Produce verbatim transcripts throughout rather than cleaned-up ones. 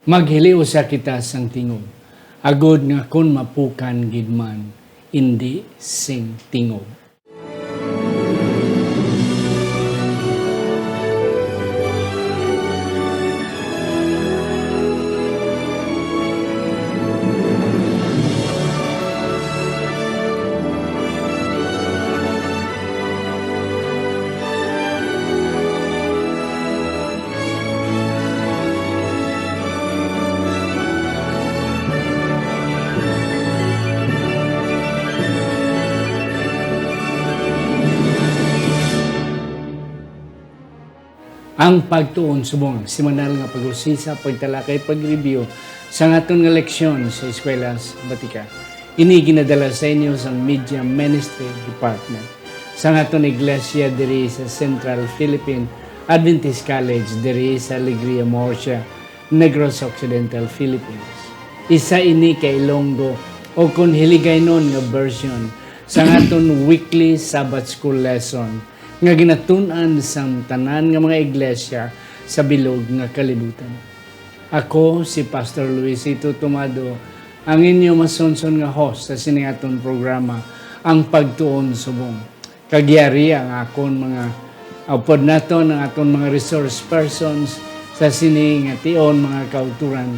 Maghiliusa kita sang tingog, agod nga kon mapukan gid man, indi sing tingog. Ang Pagtuon Subong, semanal nga pag-usisa, pagtalakay, pag-review sa aton nga leksyon sa eskwela sa Batika. Ini ginadala sa inyo sang Media Ministry Department sa aton iglesia diri sa Central Philippine Adventist College diri sa Alegria, Murcia, Negros Occidental, Philippines. Isa ini ka Ilonggo o kon Hiligaynon nga version sa aton weekly Sabbath School lesson nga ginatun-an sang tanan nga mga iglesia sa bilog nga kalibutan. Ako si Pastor Luisito Tomado, ang inyo masunson nga host sa sini aton programa, Ang Pagtuon Subong. Kag yari ang akon mga, upod naton ang aton mga resource persons sa sini nga tion, mga kautoran.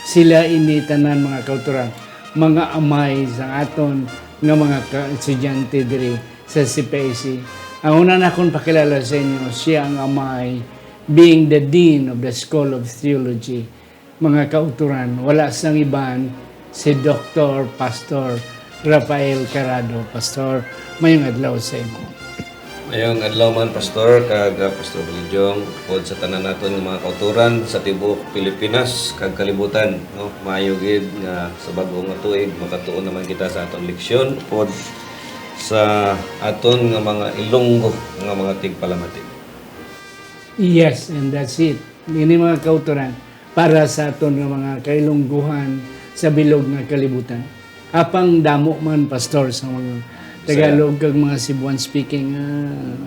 Sila ini tanan, mga kautoran, mga amay sa aton nga mga ka-, estudyante diri sa C P I C. Ang una nakon pakilala sa inyo, siya ang amay, being the Dean of the School of Theology. Mga kautoran, wala sang iban si Doktor Pastor Rafael Carado. Pastor, mayong adlaw sa imo. Mayong adlaw man, Pastor, kag, ah, Pastor Balidyong, upod sa tanan naton nga mga kautoran sa tibuok Pilipinas kag kalibutan, no? Maayo gid nga sa bag-o nga tuig makatuon naman kita sa aton leksyon upod sa aton nga mga Ilonggo nga mga tigpalamati. Yes, and that's it. Ini, mga kautoran, para sa aton nga mga kailongguhan sa bilog nga kalibutan. Apang damo man, Pastor, sa mga Bisaya. Tagalog kag mga Cebuan speaking, ah,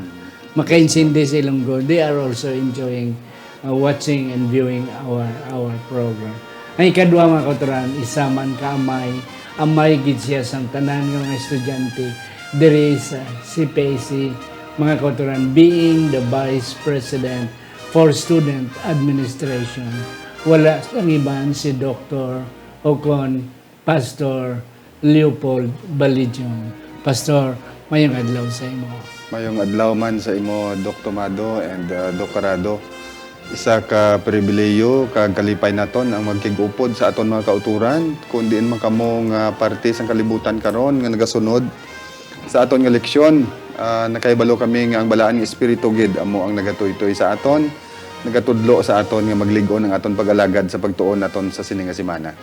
makaintindi sa Ilonggo, they are also enjoying, ah, watching and viewing our, our program. Ang ikadua, mga kautoran, isa man ka amay, amay gid siya sang tanan nga mga estudyante diri sa C P I C, mga kautoran, being the Vice President for Student Administration. Wala sang iban si Doktor o kon Pastor Leopold Balidyong. Pastor, mayong adlaw sa imo. Mayong adlaw man sa imo, Doc Tomado and, uh, Doc Carado. Isa ka pribilehiyo kag kalipay naton ang magkig-upod sa aton mga kautoran, kun diin man kamo nga parte sang kalibutan karon nga nagasunod sa aton nga leksyon. Ah, nakahibalo kami nga ang Balaan nga Espiritu gid amo ang nagatuytoy sa aton, nagatudlo sa aton nga maglig-on ang aton pag-alagad sa pagtuon naton sa sini nga semana.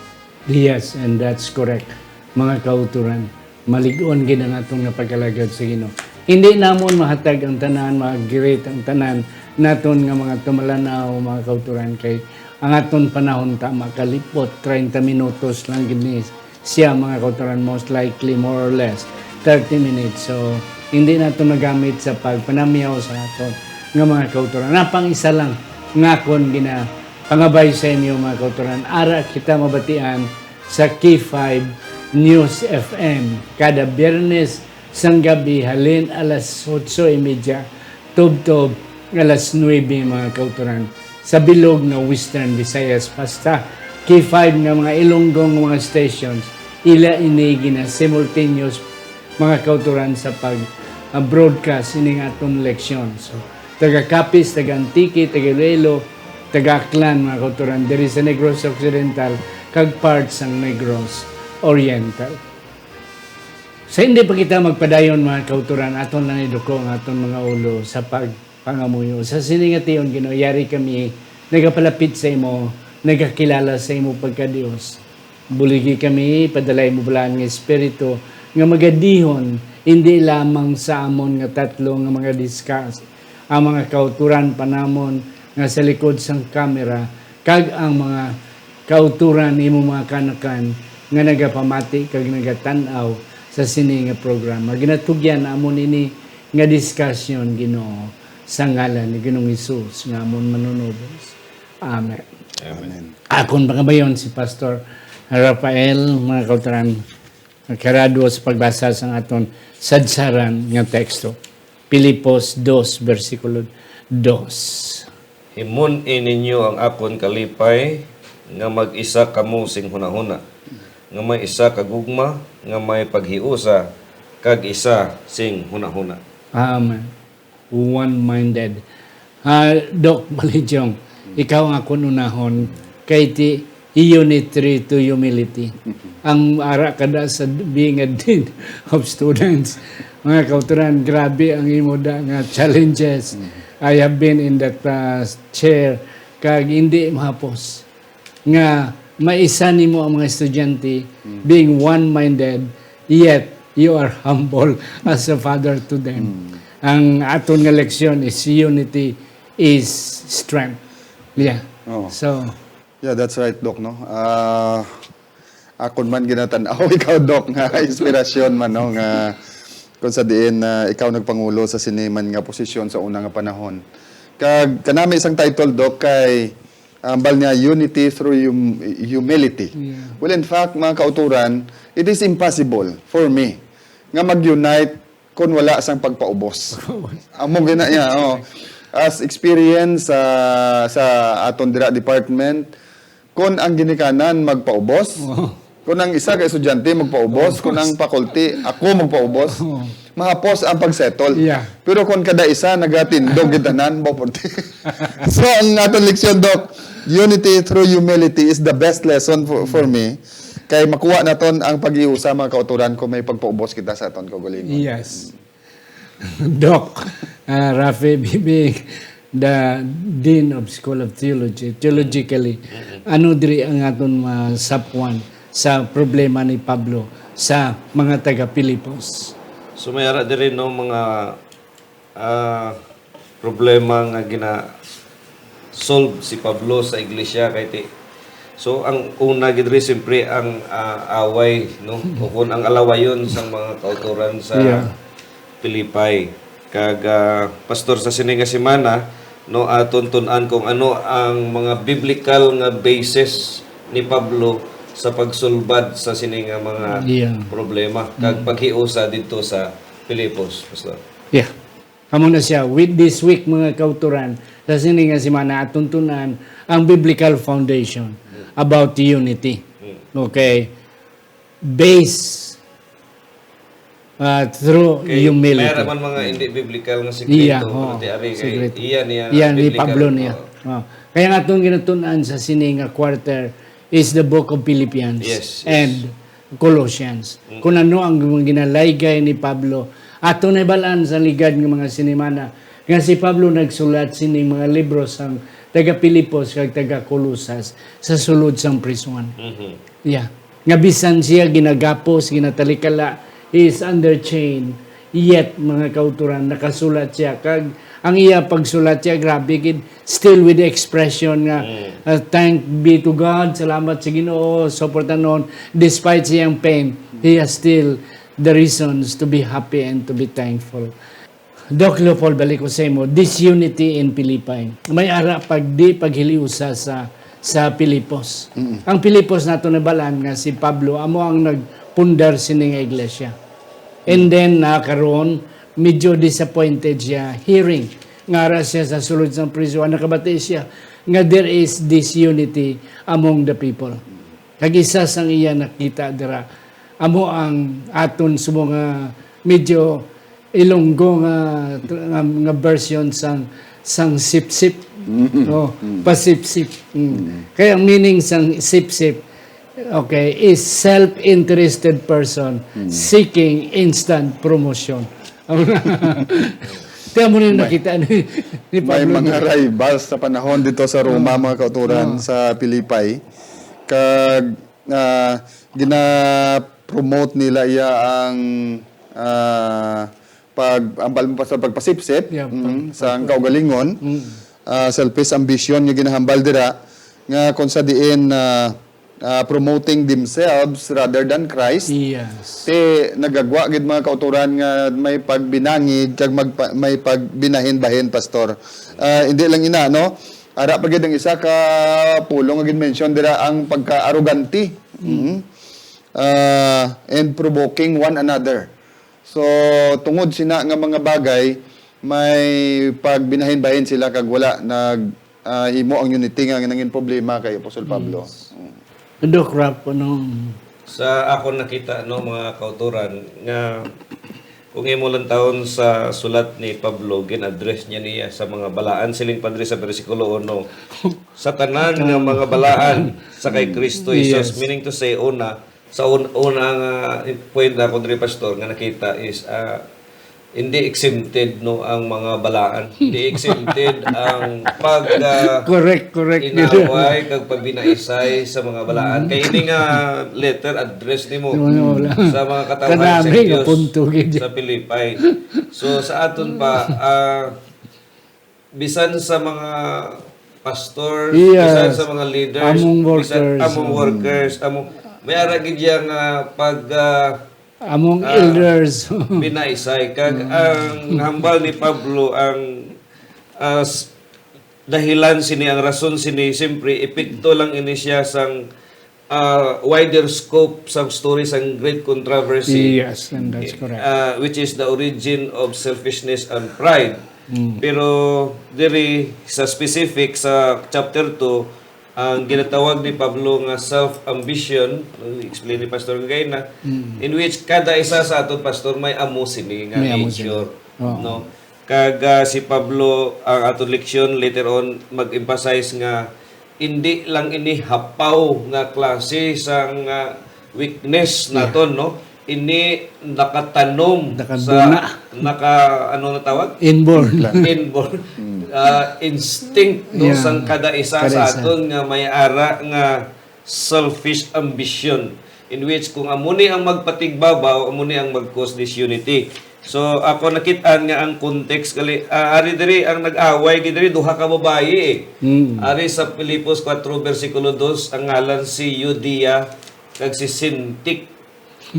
Yes, and that's correct, mga kautoran. Malig-on gid ang aton nga pag-alagad sa Ginoo. Hindi namon mahatag ang tanan, ma-greet ang tanan naton nga mga tumalanaw, mga kautoran, kay ang aton panahon tama kalipot, treinta minutos lang gid ni siya, mga kautoran, most likely more or less thirty minutes. So, hindi nato magamit sa pagpanamyaw sa aton nga mga kautoran. Napang isa lang nga akon ginapangabay sa inyo, mga kautoran. Ara kita mabatian sa K five News F M kada Biyernes sang gabi halin alas otso y media tubtob alas nuebe, mga kautoran, sa bilog nga Western Visayas. Basta K five nga mga Ilonggo nga mga stations, ila ini gina-simultaneous, mga kautoran, sa pag, ah, broadcast ining aton leksyon. So, taga Capiz, taga Antique, taga Iloilo, taga Aklan, mga kautoran, diri sa Negros Occidental kag part sang Negros Oriental. Sa hindi pa kita magpadayon, mga kautoran, aton lang iduko ang aton mga ulo sa pagpangamuyo. Sa sini nga tion, Ginoo, yari kami nagapalapit sa imo, nagakilala sa imo pagka-Dios. Buligi kami, padala imo Balaan nga Espiritu nga magadihon, hindi lamang sa amon nga tatlo nga mga discuss, ang mga kautoran pa namon nga sa likod sang kamera, kag ang mga kautoran, imo mga kaanakan nga nagapamati kag nagatan-aw sa sini nga programa. Ginatugyan namon ini nga diskusyon, Ginoo, sa ngalan ni Ginoong Hesus nga amon Manunubos. Amen. Amen. Akon pangabayon si Pastor Rafael, mga kautoran, nagkarado sa pagbasa sang aton sadsaran nga teksto, Filipos dos, bersikulo dos. Himun-i ninyo ang akon kalipay, nga mag-isa kamo sing hunahuna, nga may isa ka gugma, nga may paghiusa, kag isa sing hunahuna. Amen. One-minded. Ah, Doc Malidyong, ikaw ang akon unahon kay ti unity through humility. Ang ara kada sa being a dean of students, mga kautoran, grabe ang imo da nga challenges. I have been in that, ah, chair, kag hindi mahapos nga maisa nimo ang mga estudyante, being one-minded, yet you are humble as a father to them. Ang aton nga leksyon is unity is strength. Yeah. Oh. So, yeah, that's right, Doc, no? Ah, akon man ginatan-aw ikaw, Doc, nga inspirasyon man, no, nga kung sa diin, ah, ikaw nagpangulo sa sini man nga posisyon sa una nga panahon. Kag kanami sang title, Doc, kay ambal niya, unity through hum-, humility. Yeah. Well, in fact, mga kauturan, it is impossible for me nga mag-unite kon wala sang pagpaubos. Amo gina niya, oh. As experience sa, sa aton dira department, kon ang ginikanan magpaubos, oh, kon ang isa ka estudyante magpaubos, kon ang faculty, ako magpaubos, oh, mahapos ang pag-settle. Yeah. Pero kon kada isa nagatindog gid tanan, mao puti. So, ang aton leksyon, Doc, unity through humility is the best lesson for, for me. Kay makuha naton ang pag-iusa, mga kautoran, kung may pagpaubos kita sa aton kaugalingon. Yes. Doc, ah, Rafi, being the Dean of School of Theology, theologically, ano diri ang aton masapwan sa problema ni Pablo sa mga taga-Filipos? So, may ara diri, no, mga, ah, problema nga gina-solve si Pablo sa iglesia kay ti-, so, ang una gid diri, siyempre, ang, ah, away, no? O kung ang alawayon sang mga kautoran sa, yeah, Pilipay. Kag, ah, Pastor, sa sini nga semana, no, aton tun-an kung ano ang mga biblical nga basis ni Pablo sa pagsulbad sa sini nga mga, yeah, problema kag, mm, paghiusa didto sa Filipos, Pastor. Yeah. Amo na siya. With this week, mga kauturan, sa sini nga semana, aton tun-an ang biblical foundation about unity. Mm. Okay? Base, uh, through, kay humility. Mayroon man mga hindi biblical nga sikreto, iya, oh, pero ti ari kay sikreto. Iya niya, iya ni biblical. Pablo niya. Oh. Oh. Kaya nga atong ginatun-an sa sini nga quarter is the book of Philippians, yes, yes, and Colossians. Mm. Kung ano ang mga ginalaygay ni Pablo, ato na balaan sa ligad nga mga sinimana nga si Pablo nagsulat sining mga libro sang taga Filipos kag taga Colosas sa sulod sang prisuhan. Mhm. Yeah. Nga bisan siya ginagapos, ginatalikala, he is under chain, yet, mga kauturan, nakasulat siya. Kag ang iya pagsulat siya, grabe gid, still with the expression nga, mm, uh, "Thank be to God, salamat sa Ginoo, so forth and on." Despite siyang pain, he has still the reasons to be happy and to be thankful. Doc Leopold, balik ko sa imo, disunity in Philippi. May ara pag di paghiliusa sa, sa Filipos. Mm. Ang Filipos nato nabalaan nga si Pablo amo ang nagpundar sini nga iglesia. And then, na karon, medyo disappointed siya hearing nga ara siya sa sulod sang prison, nakabati siya nga there is disunity among the people. Kag isa sang iya nakita dira, amo ang aton subong nga medyo Ilonggo nga, nga, nga version sang, sang sipsip. Mm. Oh, mm, pasipsip. Mm. Mm. Kaya ang meaning sang sipsip, okay, is self-interested person, mm, seeking instant promotion. Kaya mo rin may, nakita ni, ni Pablo, mga rivals sa panahon dito sa Roma, oh, mga kauturan, oh, sa Pilipay. Kag, ah, gina-promote nila iya ang, ah, pag, ang pal-, sa pagpasipsip, yeah, mm, pag-, sa ang pag-, kaugalingon, mm, ah, selfish ambition nga ginahambal dira, nga kung sa diin, ah, ah, promoting themselves rather than Christ, yes, ti nagagwa gid mga kauturan nga may pagbinangig kag magpa-, may pagbinahin-bahin, Pastor. Ah, hindi lang ina, no? Ara pa gid ang isa ka pulong nga gin-mention dira, ang pagka-arogante. Mhm. Ah, and provoking one another. So, tungod sina nga mga bagay, may pagbinahin-bahin sila kag wala nag, ah, himo ang unity nga nangin problema kay Apostol Pablo. Yes. Mm. Doc Rap, ano? Sa akon nakita, no, mga kauturan, nga kung imo lantawon sa sulat ni Pablo, gin-address niya niya sa mga balaan, siling pa diri sa bersikulo uno, sa tanan nga mga balaan sa kay Kristo Jesus. Yes. Meaning to say, una, sa un-, una nga point na ako diri, Pastor, nga nakita is, ah, hindi exempted, no, ang mga balaan. Hindi exempted ang pag, ah, Correct, correct. Inaway kag pagbinaisay sa mga balaan. Mm. Kay ini nga letter address nimo Wala, wala. sa mga katawhan sa Kadami nga Dios punto gid. sa Pilipay. So, sa aton pa, ah, bisan sa mga pastor, Yes. bisan sa mga leaders, Among bisan workers. among Mm. workers, among, may ara gid iya nga pag, ah, Among ah, elders. binaisay. Kag Mm. ang hambal ni Pablo, ang, ah, s-, dahilan sini, ang rason sini, siyempre, epekto lang ini siya sang, ah, wider scope sang story sang Great Controversy, Yes, and that's correct. ah, which is the origin of selfishness and pride. Mm. Pero diri sa specific sa chapter two, ang ginatawag ni Pablo nga self-ambition, explain ni Pastor kagay na, Mm. in which kada isa sa aton, Pastor, may amo sini nga May amo sini. nature, Oo. no? Kag, ah, si Pablo, ang aton leksyon later on, mag-emphasize nga hindi lang ini hapaw nga klase sang, ah, weakness Yeah. naton, no? Ini nakatanom Nakaduna. sa, naka, ano na tawag? Inborn. Inborn. Mm. Ah, instinct, no, Yeah. sang kada isa Kada sa isa. aton nga may ara nga selfish ambition, in which kung amo ni ang magpatigbabaw, amo ni ang mag-cause disunity. So, ako nakit-an nga ang context gali, ah, ari diri ang nag-away gid diri, duha ka babayi, eh. Mm. Ari sa Filipos kuwatro bersikulo dos, ang ngalan si Euodia kag si Sintik.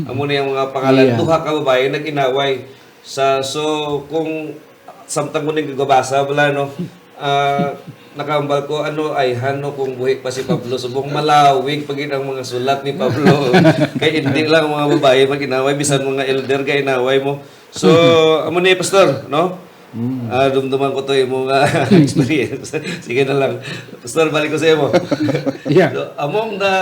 Amo ni ang mga pangalan. Yeah. Duha ka babayi nag-inaway. Sa, so, kung samtang mo ning gabasa, bala, no? Ah, nakahambal ko, ano, ayhan, no, kung buhi pa si Pablo. Subong malawig pa gid ang mga sulat ni Pablo. Kay hindi lang mga babayi mag-inaway, bisan mga elder kay inaway mo. So, amo ni, Pastor, no? Mm. Ah, dumduman ko to imo nga experience. Sige na lang. Pastor, balik ko sa imo. Yeah. So, among the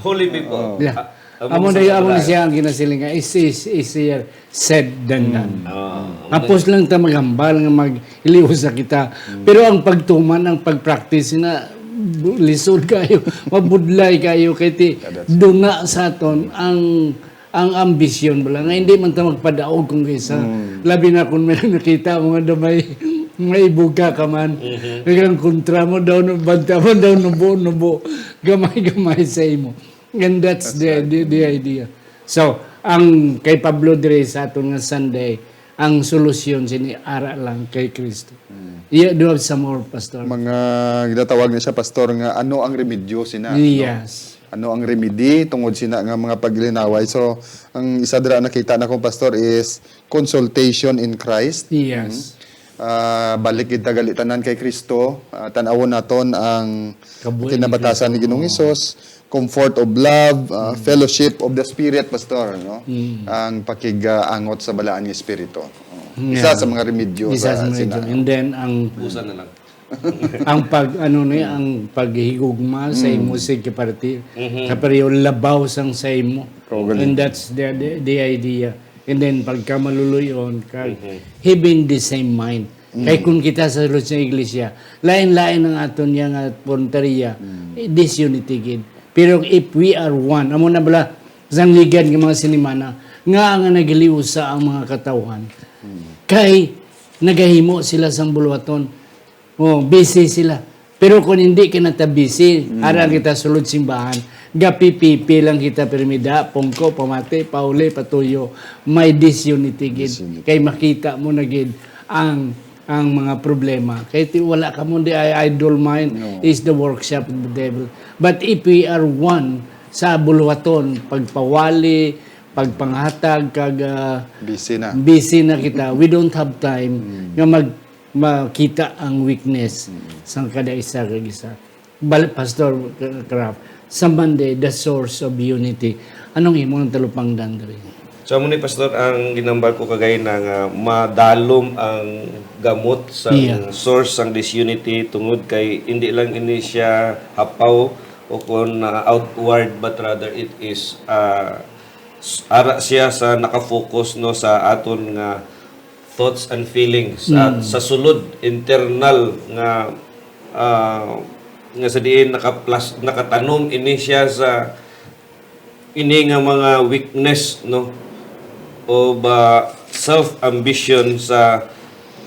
holy people. Yeah. Ah, among Amo na, sa amo na mga siya ang ginasiling nga, is, is, is here said than done. Mm. Ah, Hapos lang ta maghambal nga maghiliusa kita. Mm. Pero ang pagtuman, ang pag-practice na, bu-, lisod kayo, mabudlay kayo, kay ti, Yeah, that's duna sa aton ang, ang ambisyon bala, nga hindi man ta magpadaog kung kaysa. Mm. Labi na kung may nakita mo nga damay, may buga ka man. Mhm. Kaya ang kontra mo daw, no, banta mo daw, nubo, nubo, gamay, gamay sa imo. And that's That's the, right. the, the idea. So, ang kay Pablo diri sa aton nga Sunday, ang solusyon sini ara lang kay Kristo. Mm. Yeah, do you have some more, Pastor? Mga ginatawag na siya, Pastor, nga ano ang remedyo sina, no? Yes. Ano ang remedy tungod sina nga mga paglinaway? So, ang isa dira nakita na ko, Pastor, is consultation in Christ. Yes. Mm. Ah, balik gid ta gali tanan kay Kristo. Ah, tan-awon naton ang Kabuhi ni kinabatasan ni Kristo. Ginoong Hesus, comfort of love, ah, Mm. fellowship of the Spirit, Pastor, no? Mm. Ang pakig-, ah, angot sa balaan nga Espiritu. Oh. Yeah. Isa sa mga remedyo Isa sa sa mga sina. remedyo. And then, ang Usa na lang. ang pag, ano ni, Mm. ang paghigugma sa Mm. imo sig kaparti-, Mhm. kapareho labaw sang sa imo. Kaugalingon. And that's the, the, the idea. And then, pagka maluluy-on, kag Mhm. having the same mind. Mm. Kay kung kita sa sulod sa iglesia, lain-lain ang aton niya nga punteriya, Mm. eh, disunity gid. Pero if we are one, amo na bala, sang ligad nga mga sinimana, nga nga nagiliusa ang mga katawhan. Mm. Kay nagahimo sila sang buluhaton. Oh, busy sila. Pero kung hindi ka na ta busy, Mm. ara kita sulod simbahan, gapipipi lang kita, pirmida, pungko, pamati, pauli, patuyo, may disunity gid. Disunity. Kay makita mo na gid ang, ang mga problema. Kay ti-, wala ka mo di ay idle mind No. is the workshop of the devil. But if we are one sa buluhaton, pagpawali, pagpanghatag, kag, ah, Busy na. busy na kita, we don't have time Mm. nga mag- makita ang weakness Mm. sang kada isa kag isa. Bal-, Pastor Kraft, sa Monday, the source of unity. Anong imong talupangdan diri? So, amo ni, Pastor, ang ginambal ko kagay na nga madalom ang gamot sa Yeah. source sang disunity tungod kay hindi lang ini siya hapaw o kon, ah, outward, but rather it is, ah, s-, ara siya sa nakafocus, no, sa aton nga thoughts and feelings, at Mm. sa sulod, internal nga, ah, nga sa diin nakaplas-, nakatanom ini siya sa ini nga mga weakness, no, o ba self-ambition sa,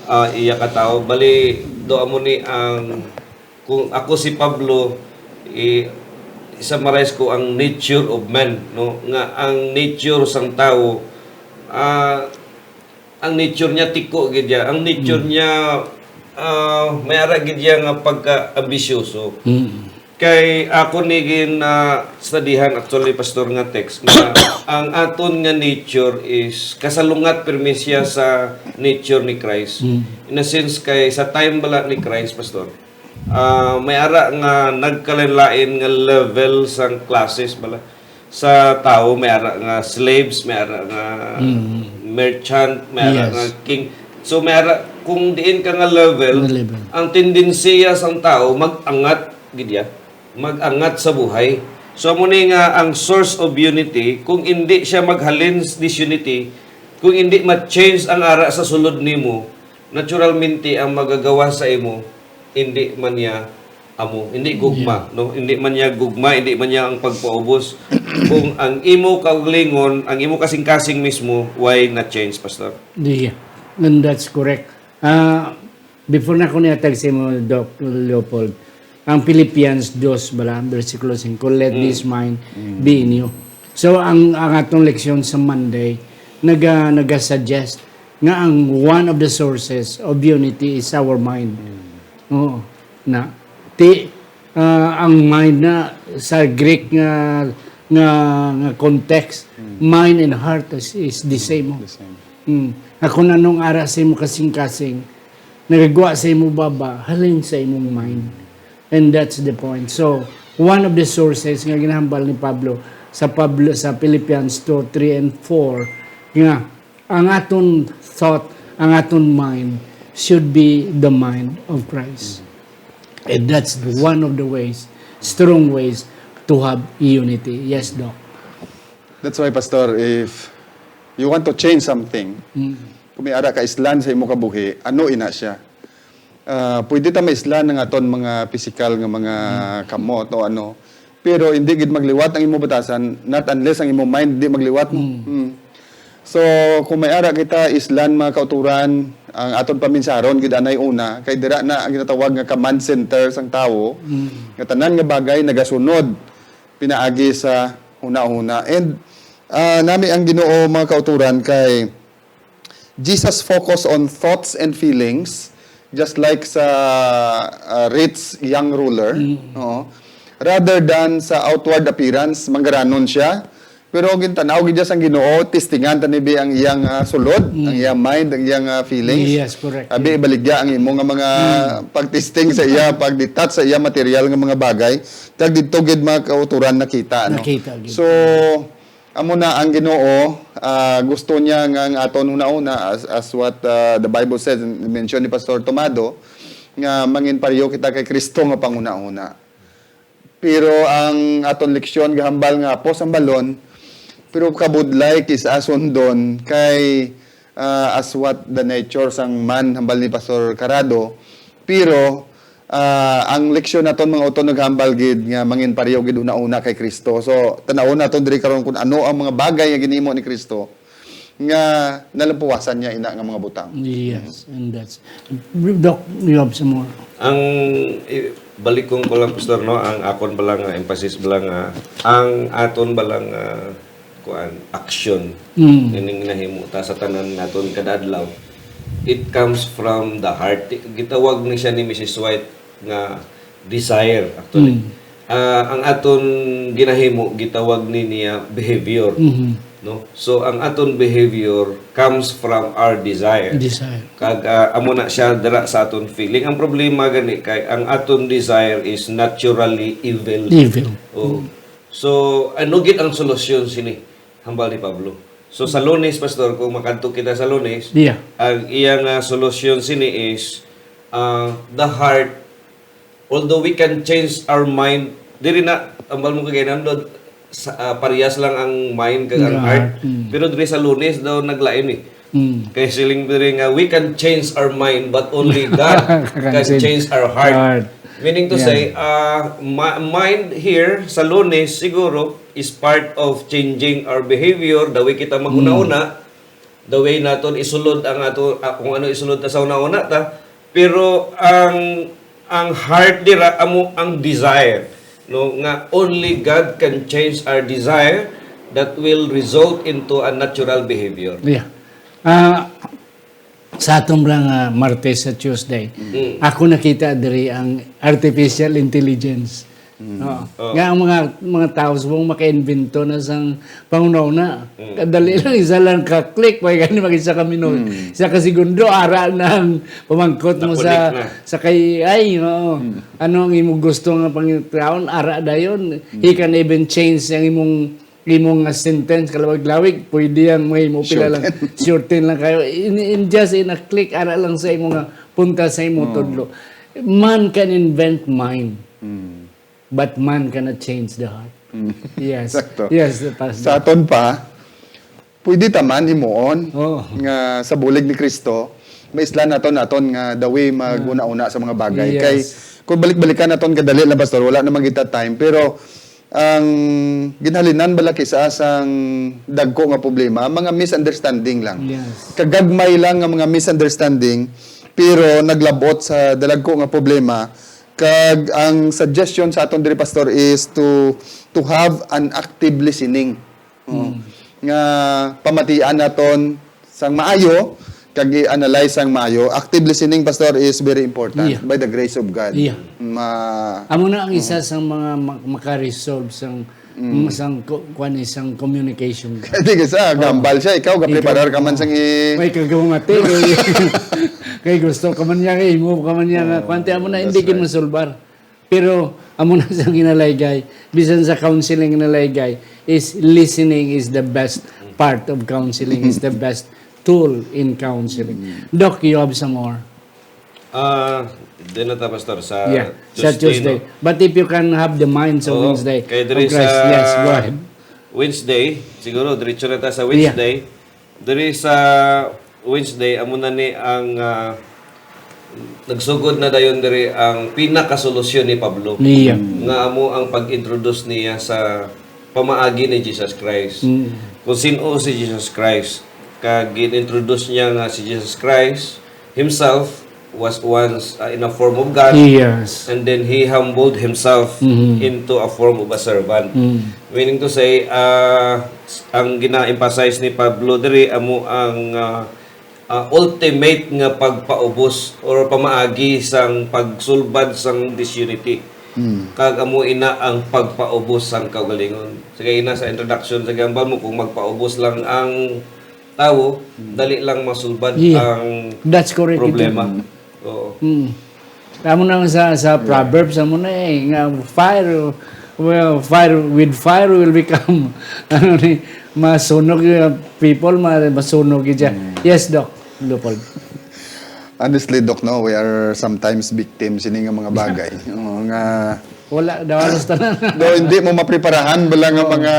ah, iya ka tawo. Bali, do amo ni ang, kung ako si Pablo, i-summarize ko ang nature of man, no, nga ang nature sang tawo, ah, ang nature niya tiko gid ya. Ang nature Mm. niya, ah, may ara gid ya nga pagka-ambisyoso. Mm. Kay ako ni gin, ah, studihan actually, Pastor, nga text nga ang aton nga nature is kasalungat pirmi siya sa nature ni Christ. Mm. In a sense, kay sa time bala ni Christ, Pastor, ah, may ara nga nagkalain-lain nga level sang classes bala. Sa tawo, may ara nga slaves, may ara nga Mm. merchant, may ara Yes. nga king. So, may ara, kung diin ka nga level, Nga level. ang tendensiya sang tawo mag-angat gid ya, mag-angat sa buhay. So, amo ni nga ang source of unity, kung indi siya maghalin sa disunity, kung indi ma-change ang ara sa sulod nimo, naturalmente ang magagawa sa imo, indi man niya amo, indi gugma, Yeah. no? Indi man niya gugma, indi man niya ang pagpaubos. Kung ang imo kaugalingon, ang imo kasing-kasing mismo, why not change, Pastor? Yeah, and that's correct. Ah, before na ko nihatag sa imo, Doc Leopold, ang Philippians dos bala, bersikulo singko, "Let Mm. this mind Mm. be in you." So, ang, ang atong leksyon sa Monday, naga-, naga-suggest nga ang one of the sources of unity is our mind. Mm. Oo. Na, ti, ah, ang mind na sa Greek nga, nga, nga context, Mm. mind and heart is, is the same. The same. Mm. Ako na nung ara sa imo kasing-kasing, nagagwa sa imo baba, halin sa imong mind. And that's the point. So, one of the sources nga ginahambal ni Pablo sa Pablo, sa Philippians two, three, and four, nga ang aton thought, ang aton mind should be the mind of Christ. And that's one of the ways, strong ways to have unity. Yes, Doc. That's why, Pastor, if you want to change something, Mm. kung may ara ka islan sa imo kabuhi, ano ina siya? Ah, pwede ta maislan ang aton mga pisikal nga mga Mm. kamot o ano, pero hindi gid magliwat ang imo batasan, not unless ang imo mind di magliwat mo. Mm. Mm. So, kung may ara kita islan, mga kauturan, ang aton paminsaron gid anay una, kay dira na ang ginatawag nga command center sang tawo, Mm. nga tanan nga bagay nagasunod pinaagi sa hunahuna. And, ah, nami ang Ginoo, mga kauturan, kay Jesus focus on thoughts and feelings, just like sa, ah, rich young ruler, Mm. oo. Rather than sa outward appearance, manggaranon siya. Pero ang gintan-aw gid sang Ginoo, testingan ta ni bi ang iyang, ah, sulod, Mm. ang iyang mind, ang iyang, ah, feelings. Yes, correct. Abi, Yeah. ibaligya ang imo nga mga Mm. pag-testing sa iya, pag-detach sa iya material nga mga bagay. Kag didto gid mga kauturan nakita, no? Nakita gid. So, amo na ang Ginoo, ah, gusto niya nga ang aton hunahuna, as, as what, ah, the Bible says, mention ni Pastor Tomado, nga mangin pareho kita kay Cristo nga panghunahuna. Pero ang aton leksyon gahambal nga apos ang balon, pero kabudlay kis-a sundon kay, ah, as what the nature sang man, hambal ni Pastor Carado. Pero, ah, ang leksyon naton, mga utod, naghambal gid nga mangin pareho gid una-una kay Cristo. So, tan-awon naton diri karon kung ano ang mga bagay nga ginhimo ni Cristo nga nalampuwasan niya ina nga mga butang. Yes, and that's, Doc, you have some more? Ang, i-, balikon ko lang, Pastor, no, ang akon bala nga emphasis bala nga ang aton bala nga, kuan, action, Mm. nga ning nahimo ta sa tanan naton kada adlaw, it comes from the heart. Gitawag ni siya ni Missus White nga desire, actually. Mm. Ah, ang aton ginahimo, gitawag ni niya behavior. Mhm. No? So, ang aton behavior comes from our desire. Desire. Kag, ah, amo na siya dira sa aton feeling. Ang problema gani kay ang aton desire is naturally evil. Evil. Oh. Mm. So, ano gid ang solusyon sini? Hambal ni Pablo. So, sa Lunes, Pastor, kung makadto kita sa Lunes, Yeah. ang iya nga solusyon sini is, ah, the heart, although we can change our mind, diri na, ambal mo kagay nandod, sa, ah, parehas lang ang mind kag ang Ang heart. heart, mm. Pero diri sa Lunes daw naglain eh. Mm. Kay siling diri nga, "We can change our mind, but only God Can can change change our heart." heart. Meaning to Yes. say, ah, ma-, mind here sa Lunes siguro is part of changing our behavior, the way kita maghuna-huna, Mm. the way naton isulod ang ato, ah, kung ano isulod ta sa huna-huna ta. Pero ang, ang heart dira amo ang desire, no, nga only God can change our desire that will result into a natural behavior. Yeah. Ah, sa aton ra nga Martes sa Tuesday, Mm. ako nakita diri ang artificial intelligence. Mm. Oo. Oh. Nga ang mga, mga tao subong maka-invento na sang panghunahuna. Mm. Kadali lang, isa lang ka click, may gani mag isa ka minuto. Mm. Isa ka segundo, ara na ang pamangkot mo sa, Napulik na. sa kay, ay, oo. Mm. Ano ang imong gusto nga pangitaon, ara dayon. He Mm. can even change ang imong, imong nga sentence, kalawig-lawig, pwede yan, may mo pila lang, Shorten. shorten lang kayo. In, in just in a click, ara lang sa imong nga punta sa imong Oh. tudlo. Man can invent mind, Mm. but man cannot change the heart. Mm. Yes. Sakto. Yes, the pastor. Sa aton pa, pwede ta man himuon Oh. nga sa bulig ni Kristo, maislan naton, naton nga the way maghuna-una sa mga bagay. Yes. Kay kung balik-balikan naton kadali lang, Pastor, wala naman kita time. Pero ang ginhalinan bala kisa sang dagko nga problema, mga misunderstanding lang. Yes. Kagagmay lang nga mga misunderstanding, pero naglabot sa dalagko nga problema. Kag ang suggestion sa aton diri, Pastor, is to, to have an active listening. Oo. Mm. Nga pamatian naton sang maayo, kag i-analyze sang maayo. Active listening, Pastor, is very important Yeah. by the grace of God. Yeah. Ma- Amo na ang isa Mm. sang mga ma-, maka-resolve sang, Mm. sang ko-, kuwan, isang communication. Hindi, kasi, ah, Oo. gambal siya. Ikaw, gapreparar ka man Oo. sang i- May kagawang ate, kay, kay gusto ka man niya, kay imo ka man niya, nga, Oo, kuwan, te, amo na, that's hindi right. gid masulbar. Pero amo na sa ginalaygay, bisan sa counseling ginalaygay, is listening is the best part of counseling, is the best tool in counseling. Mm. Doc, you have some more? Ah, di na ta, Pastor, sa Yeah, sa Tuesday, Tuesday. no? But if you can have the mind sa Oo, Wednesday kay diri of Christ, sa yes, go ahead. Wednesday, siguro, diretso na ta sa Yeah. Wednesday. Diri sa Wednesday, amo na ni ang, ah, nagsugod na dayon diri ang pinakasolusyon ni Pablo. Iya. Nga amo ang pag-introduce niya sa pamaagi ni Jesus Christ. Mm. Kung sin-o si Jesus Christ, kag gin-introduce niya nga si Jesus Christ himself was once, uh, in a form of God, Yes. and then he humbled himself Mhm. into a form of a servant. Mm. Meaning to say, uh, ang gina-emphasize ni Pablo diri amo ang, uh, uh, ultimate nga pagpaubos or pamaagi sang pagsulbad sang disunity. Mm. Kag amo ina ang pagpaubos sang kaugalingon. Sige, ina sa introduction, sige, hambal mo kung magpaubos lang ang tawo, Mm. dali lang masulbad Yeah. ang That's correct, problema. ito. Oo. Mm. Tamo na sa, sa Yeah. Proverbs, amo na eh, nga fire, well, fire, with fire will become, ano ni, masunog yung people, ma-, masunog yun siya. Mm. Yes, Doc Leopold. Honestly, Doc, no, we are sometimes victims ini nga mga bagay. Oo, nga Wala, daw halos tanan. Daw hindi mo mapreparahan bala nga Oo. mga,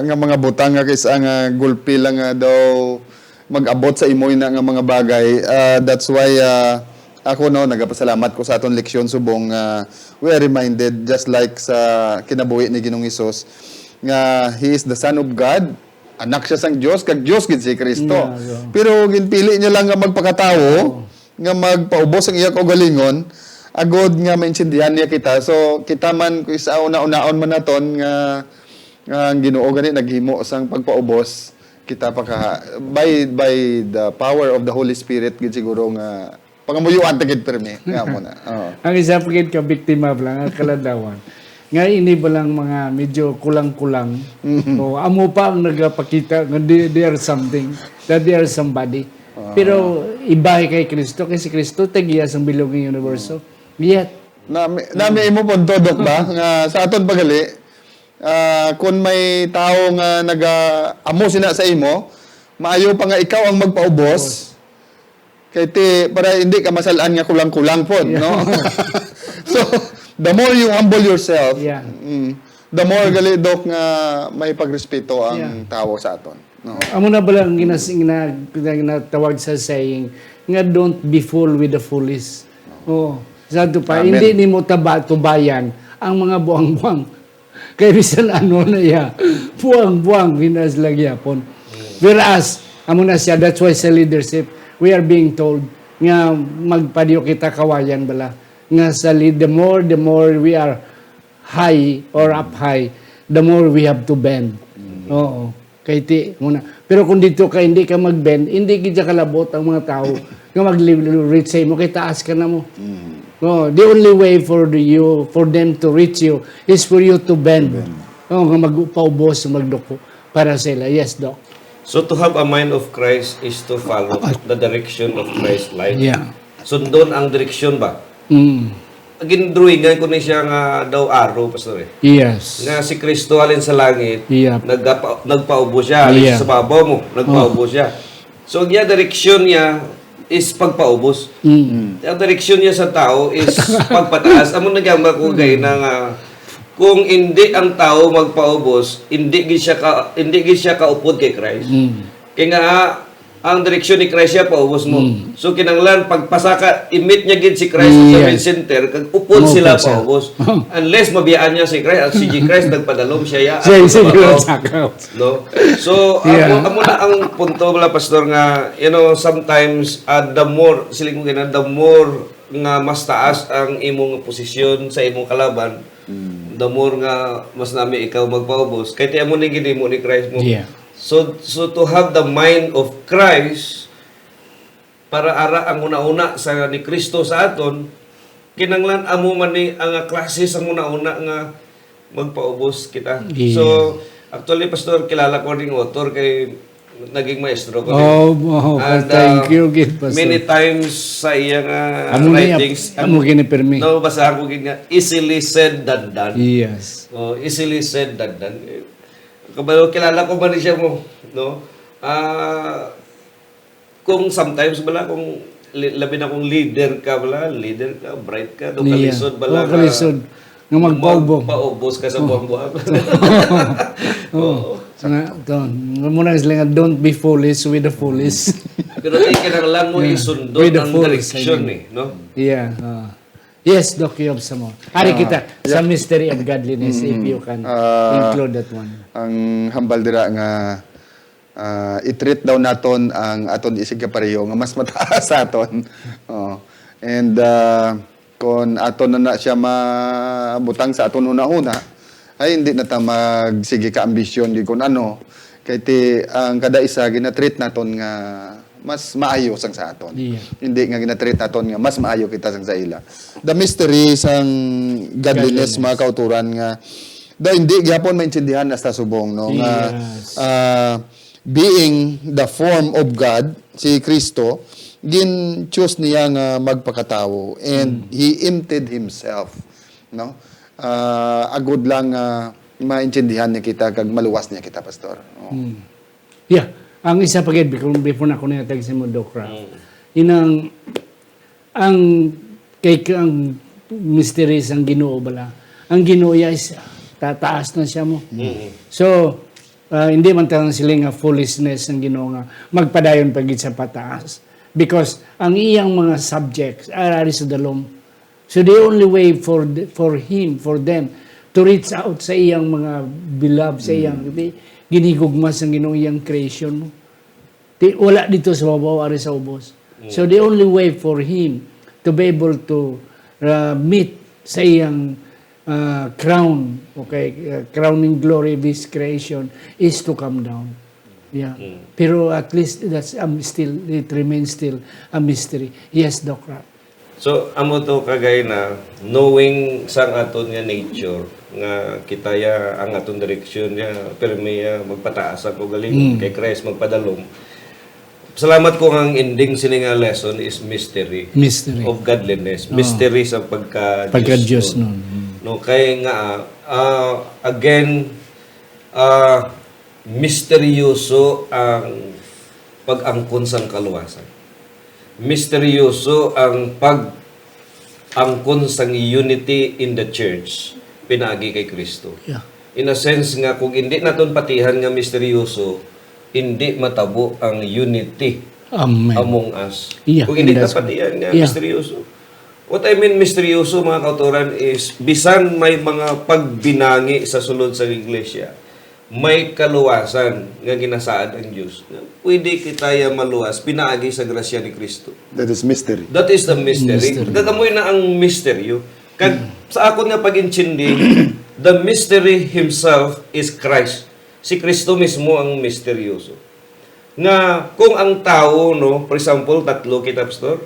nga mga butang nga kaysa nga gulpi lang nga daw mag-abot sa imo ina nga mga bagay. Ah, that's why, ah, ako, no, nagapasalamat ko sa aton leksyon subong nga we are reminded, just like sa kinabuhi ni Ginoong Hesus, nga He is the Son of God, anak siya sang Dios, kag Dios gid si Kristo. Yeah, yeah. Pero ginpili niya lang nga magpakatawo, Oo. nga magpaubos ang iya kaugalingon, agod nga maintindihan niya kita. So, kita man, kung sa una-unaon man naton nga, nga ang Ginoo gani naghimo sang pagpaubos, kita pa ka, by, by the power of the Holy Spirit, gid siguro nga, pangamuyuan ta gid pirmi, nga mo na. Oo. Ang isa pa gid ka biktima lang, ang kalandawan. Nga ini ba lang mga medyo kulang-kulang? Mhm. O, amo pa ang nagapakita nga they, they are something, that they are somebody. Ah. Pero iba kay Kristo, kay si Kristo tagiya sang bilog nga universo. Yet, Nami, nami imo punto, Doc, ba? Nga sa aton pagali, ah, kung may tawo nga naga-, amo sina sa imo, maayo pa nga ikaw ang magpaubos. Kay ti, para hindi ka masal-an nga kulang-kulang po, Yeah. no? So, the more you humble yourself, Yeah. mm, the more gali, Doc, nga may pagrespeto ang Yeah. tawo sa aton. No? Amo na bala ang ginas-, gina-, gina-, ginatawag sa saying nga, "Don't be fool with the foolish." Oo. Sa ato pa, Amen. hindi nimo taba-, tubayan ang mga buang-buang. Kay bisan ano na iya, buang-buang, hinas lang yapon. Whereas, amo na siya, that's why sa leadership, we are being told nga magpadiyo kita kawayan bala. Nga sa lead, the more, the more we are high or up high, the more we have to bend. Mm. Oo. Kay ti, muna. Pero kung dito ka, hindi ka mag-bend, hindi gid siya kalabot ang mga tao nga mag-reach sa imo, kay taas ka na mo. Mm. No, the only way for the, you, for them to reach you is for you to bend. To bend. Oh, nga magpaubos, magduko para sa ila. Yes, Doc. So, to have a mind of Christ is to follow Ah. the direction of Christ life. Yeah. Sundon ang direksyon ba? Mm. Gindrawingan ko ni siya nga daw arrow, Pastor, eh. Yes. Nga si Kristo halin sa langit, Yep. nagapa-, nagpaubos siya. Halin Yeah. sa babaw mo, nagpaubos Oh. siya. So, ang iya direksyon niya is pagpaubos. Mm. Ang direksyon niya sa tao is pagpataas. Amo na gyud ako Mm. gay na nga, kung hindi ang tao magpaubos, hindi gid siya ka, hindi gid siya kaupod kay Christ. Mm. Kay nga, ang direksyon ni Christ siya paubos mo. Mm. So, kinahanglan, pagpasaka, i-meet niya gid si Christ sa Yes. main center, kag upod Mo sila upod siya. paubos. Unless mabiyaan niya si Christ, at si Christ nagpadalom siya, ya, Siya, at siya, nagpadalom. siya. No? So, Yeah. amo, amo na ang punto, wala, Pastor, nga, you know, sometimes, ah, the more, siling ko gina, the more nga mas taas ang imong posisyon sa imong kalaban, Mm. the more nga mas nami ikaw magpaubos. Kay ti amo ni ginhimo ni Christ mo. Yeah. So, so to have the mind of Christ, para ara ang una-una sa ni Kristo sa aton, kinanglan amo man ni ang klase sang una-una nga magpaubos kita. Yes. So, actually, Pastor, kilala ko ning author kay naging maestro ko din. Oh, oh, And, thank uh, you, gid, Pastor. many times sa iya nga Amo ni, writings, amo ang gini, permi. Nabasa ko gid nga, easily said than done. Yes. Oh, easily said than done. Eh, kabalo, kilala ko man ni siya mo, no? Ah, kung sometimes bala, kung li-, labi na kung leader ka bala, leader ka, bright ka, do Yeah. kalisod bala Oh, nga kalisod. Nga magpaubos. magpaubos ka sa Oh. buang-buang. Oh. Oo. Nga, to, nga muna sila nga, "Don't be foolish with the foolish." Pero di kinahanglan mo Yeah. isundot With the ang foolish, direction I mean. eh, no? Yeah. Ah. Yes, Doc, you have some more. Hari Ah, kita sa yeah. mystery of godliness, if Mm-hmm. you can Ah, include that one. ang hambal dira nga, ah, i-treat daw naton ang aton isig kapareho nga mas mataas sa aton. Oh. And, ah, kon aton na, na siya mabutang sa aton una-una, ay hindi na ta magsige ka ambisyon gid kun ano. Kay ti, ang kada isa ginatreat naton nga mas maayo sang sa aton. Iya. Hindi nga ginatreat naton nga mas maayo kita sang sa ila. The mystery sang godliness, Godliness. mga kauturan, nga daw hindi gyapon maintindihan hasta subong, no, nga, Yes. ah, being the form of God, si Kristo, gin-choose niya nga magpakatawo, and Mm. he emptied himself, no? Ah, agud lang nga maintindihan niya kita kag maluwas niya kita, Pastor. Oh. Mm. Yeah. Ang isa pa gid, before, before na ako nanghatag sa imo, Doc Ralph, Mm. inang, ang, kay, ang mystery sang Ginoo bala, ang Ginoo iya is ta-, taas na siya mo. Mm. So, ah, hindi man ta siling nga foolishness ang Ginoo nga magpadayon pa gid sa pataas. Because ang iyang mga subjects are ari sa dalom. So the only way for the, for him, for them to reach out sa iyang mga beloved, sa iyang, Mm. di, ginhigugma sang Ginoo iyang creation mo. Di, wala dito sa babaw, ari sa ubos. Mm. So the only way for him to be able to, uh, meet sa iyang, uh, crown, okay, uh, crowning glory of his creation is to come down. Yeah. Mm. Pero at least that's, um, still, it remains still a mystery. Yes, Doc Ralph. So, amo to, kagay na, knowing sang aton nga nature, nga kita ya ang aton direksyon niya, pirmi ya, magpataas ang kaugalingon, Mm. kay Christ magpadalom. Salamat ko nga ang ending sini nga lesson is mystery Mystery. of godliness, Oh. mystery sa pagka Pagka-Diyos nun. Mm. No, kay nga, ah, again, ah, misteryoso ang pag-angkon sang kaluwasan. Misteryoso ang pag-angkon sang unity in the church pinaagi kay Kristo. Yeah. In a sense nga, kung hindi naton patihan nga misteryoso, hindi matabo ang unity Amen. among us. Yeah, Kung hindi and that's napatihan nga Yeah. misteryoso. What I mean misteryoso, mga kautoran, is bisan may mga pagbinangi sa sulod sa iglesia, may kaluwasan nga ginasaad ang Dios. Pwede kita ya maluwas pinaagi sa grasya ni Kristo. That is mystery. That is the mystery. Mystery. Kag amoy na ang misteryo. Kag sa akon nga pag-intindi, the mystery himself is Christ. Si Kristo mismo ang misteryoso. Nga kung ang tawo, no, for example, tatlo kita, Pastor,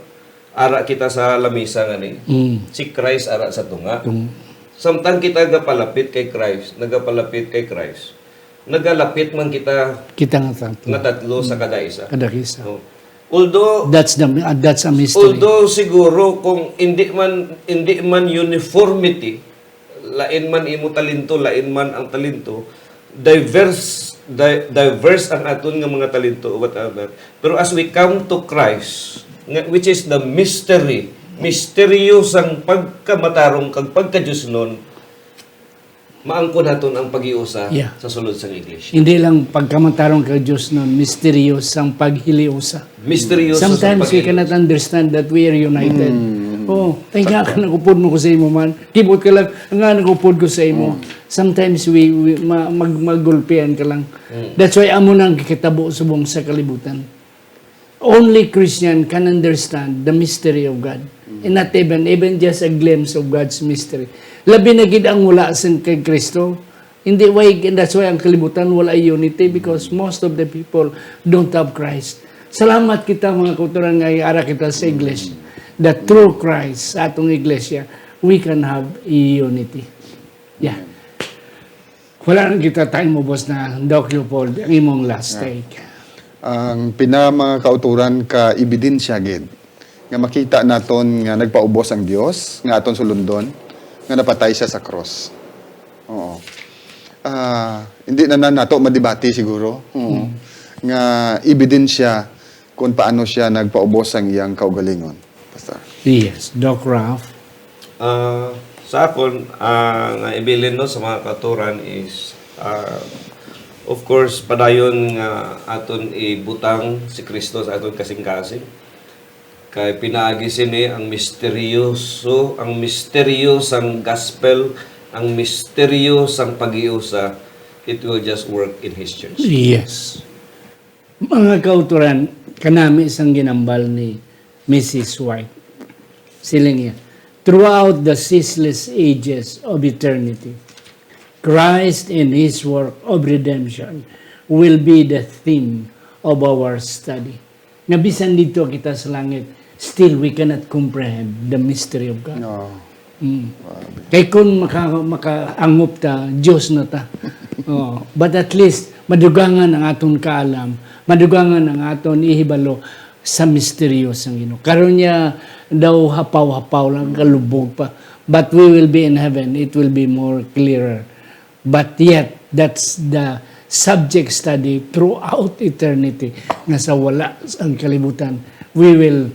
ara kita sa lamisa nga ni, Mm. si Christ ara sa tunga. Tung- Samtang kita gapalapit kay Christ, nagapalapit kay Christ, nagalapit man kita Kita nga tatlo. nga tatlo sa kada isa. Kada isa. No? Although, That's the, uh, that's a mystery. although siguro kung hindi man, hindi man uniformity, lain man imo talento, lain man ang talento, diverse, di-, diverse ang aton nga mga talento, whatever. Pero as we come to Christ, nga, which is the mystery, misteryo sang pagkamatarong kag pagkadiosnon, maangkon naton ang pag-iusa Yeah. sa sulod sang iglesia. Hindi lang pagkamatarong kag Dios nun, misteryo sang paghiliusa. Misteryoso sa Sometimes we pag-iusa. cannot understand that we are united. Mm. Oh, thank God, nagupod mo ko sa imo man. Kibot ka lang, nga nagupod ko sa imo. Mm. Sometimes we, we ma-, mag-, magulpian ka lang. Mm. That's why amo nang kikitabo subong sa kalibutan. Only Christian can understand the mystery of God. Mm. And not even, even just a glimpse of God's mystery. Labi na gid ang wala sang kay Kristo. Hindi, why, that's why ang kalibutan wala unity, because most of the people don't have Christ. Salamat kita, mga kautoran, nga ara kita sa iglesia. That through Christ, sa atong iglesia, we can have unity. Yeah. Wala na kita time, ubos na, Doc Leopold, ang imong last Yeah. take. Ang pina, mga kautoran, ka ebidensya gid nga makita naton nga nagpaubos ang Dios nga aton sulundon, nga napatay siya sa cross. Oo. Ah, hindi na, na nato madebate siguro. Oo. Hmm. Nga ebidensya kung paano siya nagpaubos ang iyang kaugalingon. Pastor. Yes, Doc Ralph. Ah, sa akon, ah, nga ibilin, no, sa mga kautoran is, ah, of course, padayon nga aton ibutang si Kristo sa aton kasing-kasing. Kay pinaagi sini ang misteryoso, ang misteryo sang gospel, ang misteryo sang pag-iusa, it will just work in His church. Yes. Mga kautoran, kanami sang ginambal ni Missus White. Siling niya, "Throughout the ceaseless ages of eternity, Christ and His work of redemption will be the theme of our study." Nga bisan didto kita sa langit, still we cannot comprehend the mystery of God. No. Mm. Grabe. Kay kung maka-, makaangop ta, Dios na ta. Oh, but at least, madugangan ang aton kaalam, madugangan ang aton ihibalo sa misteryo sang Ginoo. Karon niya daw hapaw-hapaw lang, kalubog pa. But we will be in heaven, it will be more clearer. But yet, that's the subject study throughout eternity, nga sa wala ang kalibutan, we will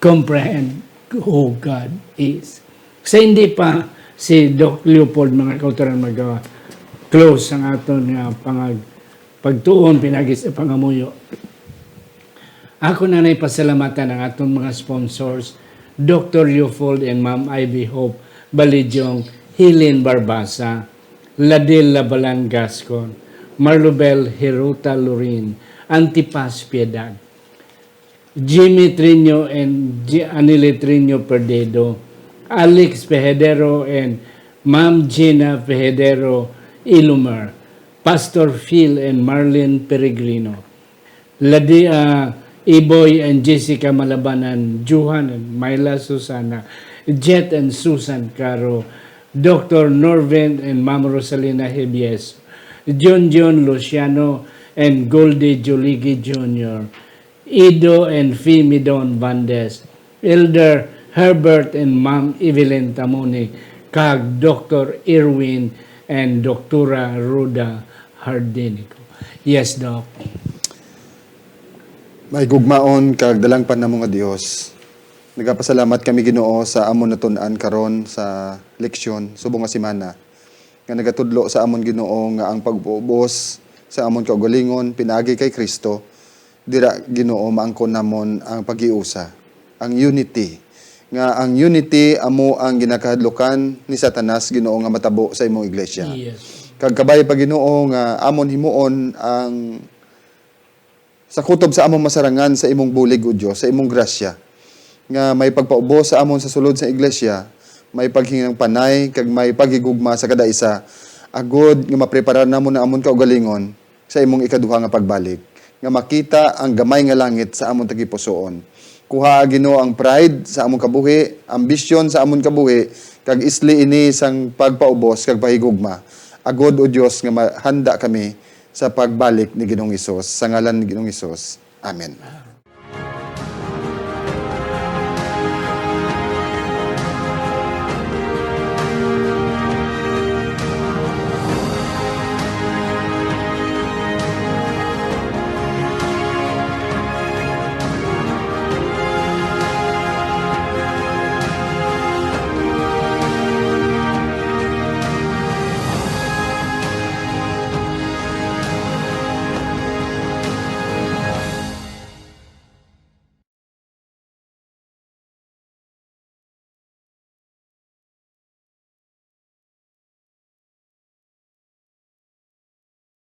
comprehend who God is. Sa hindi pa si Doc Leopold, mga kautoran, mag-close ang aton nga pangag-, pagtuon pinagi sa pangamuyo. Ako na nay pasalamatan ang aton mga sponsors, Doctor Leopold and Ma'am Ivy Hope Balidyong, Helen Barbasa, Ladil Labalan Gascon, Marlubel Hiruta Lorin, Antipas Piedad, Jimmy Trino and G-, Anile Trino Perdido, Alex Pehedero and Ma'am Gina Pehedero Ilumer, Pastor Phil and Marlene Peregrino, Ladi-, ah, Iboy and Jessica Malabanan, Johan and Myla Susana, Jet and Susan Caro, Doctor Norvin and Ma'am Rosalina Hebies, Junjun Luciano and Goldie Juligi Junior, Ido and Fimidon Bandes, Elder Herbert and Ma'am Evelyn Tamoni, kag Doctor Irwin and Doktora Rhoda Hardinico. Yes, Doc. May gugmaon kag dalangpan namo nga Dios. Nagapasalamat kami, Ginoo, sa amon natun-an karon sa leksyon subong nga semana, nga nagatudlo sa amon, Ginoo, nga ang pag-ubos sa amon kaugalingon pinaagi kay Cristo, dira, Ginoo, maangkon namon ang paghiusa, ang unity, nga ang unity amo ang ginakahadlukan ni Satanas, Ginoo, nga matabo sa imong iglesia. Yes. Kag kabay pa, Ginoo, nga amon himuon ang sa kutob sa among masarangan sa imong bulig, O Dios, sa imong grasya, nga may pagpaubos sa amon sa sulod sa iglesia, may paghinangpanay, kag may paghigugma sa kada isa, agod nga mapreparar namon ang amon kaugalingon sa imong ikaduha nga pagbalik, nga makita ang gamay nga langit sa amon tagipusoon. Kuhaa, Ginoo, ang pride sa amon kabuhi, ambisyon sa amon kabuhi, kag isli ini sang pagpaubos kag pahigugma, agod, O Dios, nga mahanda kami sa pagbalik ni Ginoong Hesus. Sa ngalan ni Ginoong Hesus. Amen.